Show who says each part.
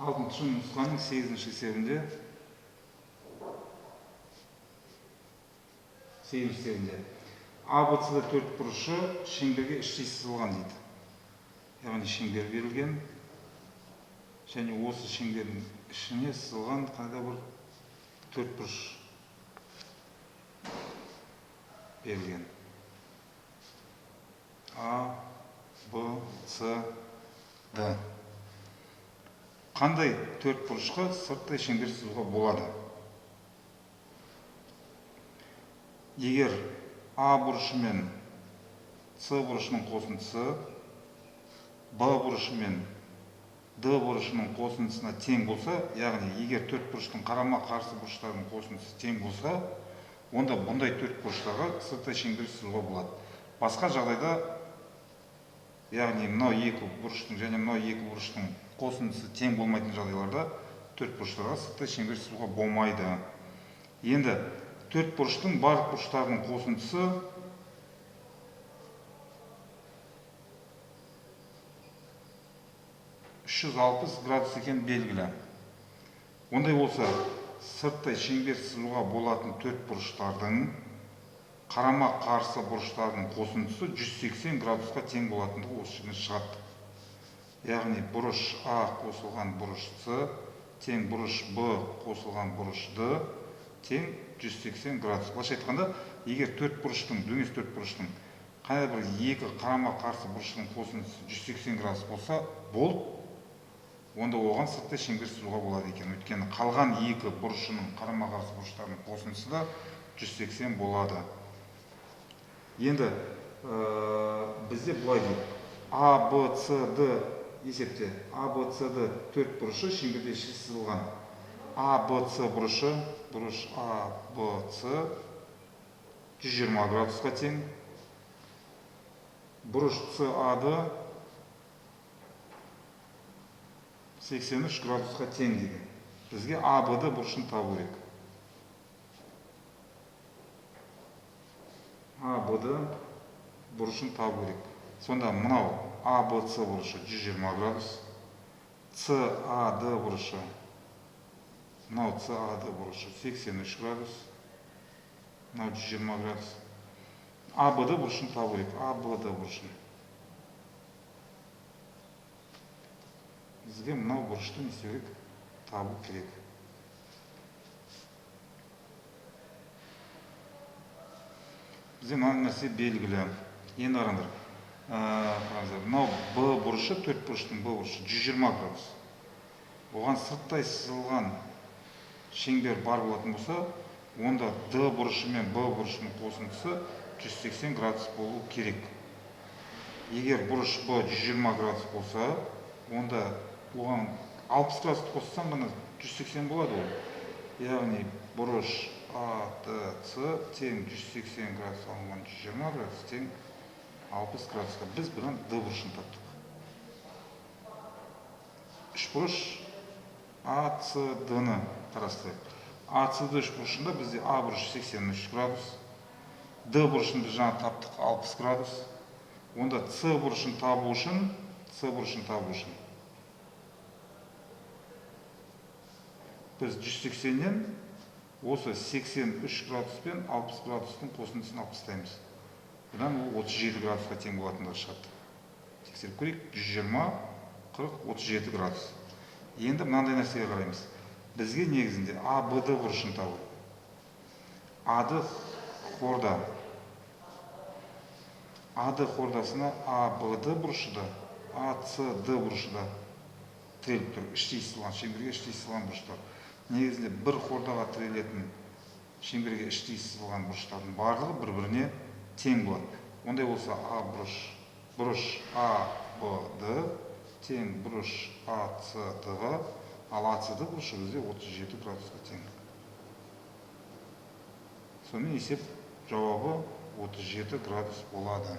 Speaker 1: Алтыншы нұсқаның 8-ші есебінде 8-ші есебінде АБЦД төрт бұрышы шеңберге іштей сызылған дейді. Яғни шеңбер берілген және осы шеңбердің ішіне сызылған қандай бір төрт бұрыш берілген. А, Б, С, Д. Қандай төрт бұрышқа сырттай шеңбер сызуға болады? Егер А бұрышы мен С бұрышының қосындысы Б бұрышы мен Д бұрышының қосындысына тең болса, яғни егер төрт бұрыштың қарама-қарсы бұрыштарының қосындысы тең болса, онда бұндай төрт бұрыштарға сырттай шеңбер сызуға болады. Басқа жағдайда, яғни мынау екі бұрыштың және мынау екі бұрыштың қосындысы тең болмайтын жағдайларда төрт бұрыштарға сырттай шеңбер сызуға болмайды. Енді төрт бұрыштың барлық бұрыштарының қосындысы 360 градус екені белгілі. Ондай болса, сырттай шеңбер сызуға болатын төрт бұрыштардың қарама-қарсы бұрыштарының қосындысы 180 градусқа тең болатындығы осы жерден шығады. Яғни бұрыш А қосылған бұрыш С тең бұрыш Б қосылған бұрыш Д тең 180 градус. Былайша айтқанда, егер төрт бұрыштың, дөңес төрт бұрыштың қандай бір екі қарама-қарсы бұрыштың қосындысы 180 градус болса, болды, онда оған сырттай шеңбер сызуға болады екен. Өйткені қалған екі бұрышының қарама-қарсы бұрыштарының қосындысы да 180 болады. Енді бізде былай дейді. А, Б, С, Д есепте. А, Б, С, Д төрт бұрышы шеңберде сызылған. А, Б, С бұрышы, бұрыш А, Б, С 120 градусқа тең. Бұрыш С, А, Д 83 градусқа тең дейді. Бізге А, Б, Д бұрышын табу керек. А, Б, Д бұрышын табу керек. Сонда мынау А, Б, С бұрышы 120 градус, С, А, Д бұрышы, мынау С, А, Д бұрышы 83 градус, мынау 120 градус. А, Б, Д бұрышын табу керек. А, Б, Д бұрышын. Бізге мынау бұрышты не істеу керек? Табу керек. Бізде мына нәрсе белгілі. Енді қараңдар. Қараңыздар, мынау Б бұрышы, төрт бұрыштың Б бұрышы 120 градус. Оған сырттай сызылған шеңбер бар болатын болса, онда Д бұрышы мен Б бұрышының қосындысы 180 градус болу керек. Егер бұрыш Б 120 градус болса, онда оған 60 градусты қоссаң ғана 180 болады ол. Яғни бұрыш А, Д, С тең 180 градус алынған 120 градус тең 60 градусқа. Біз бұдан Д бұрышын таптық. Үш бұрыш А, С, Д-ны қарастырайық. А, С, Д үш бұрышында бізде А бұрышы 83 градус, Д бұрышын біз жаңа таптық 60 градус. Онда С бұрышын табу үшін, С бұрышын табу үшін біз 180-нен осы 83 градус пен 60 градустың қосындысын алып тастаймыз. Бұдан ол 37 градусқа тең болатындығы шығады. Тексеріп көрейік. 120, 40, 37 градус. Енді мынандай нәрсеге қараймыз. Бізге негізінде А, Б, Д бұрышын табу. А, Д хорда. А, Д хордасына А, Б, Д бұрышы да, А, С, Д бұрышы да тіреліп тұр. Іштей сызылған, шеңберге іштей сызылған бұрыштар. Негізінде бір хордаға тірелетін шеңберге іштей сызылған бұрыштардың барлығы бір-біріне тең болады. Ондай болса А бұрыш, бұрыш А, Б, Д тең бұрыш А, С, Д-ға, ал А, С, Д бұрышы бізде 37 градусқа тең. Сонымен есеп жауабы 37 градус болады.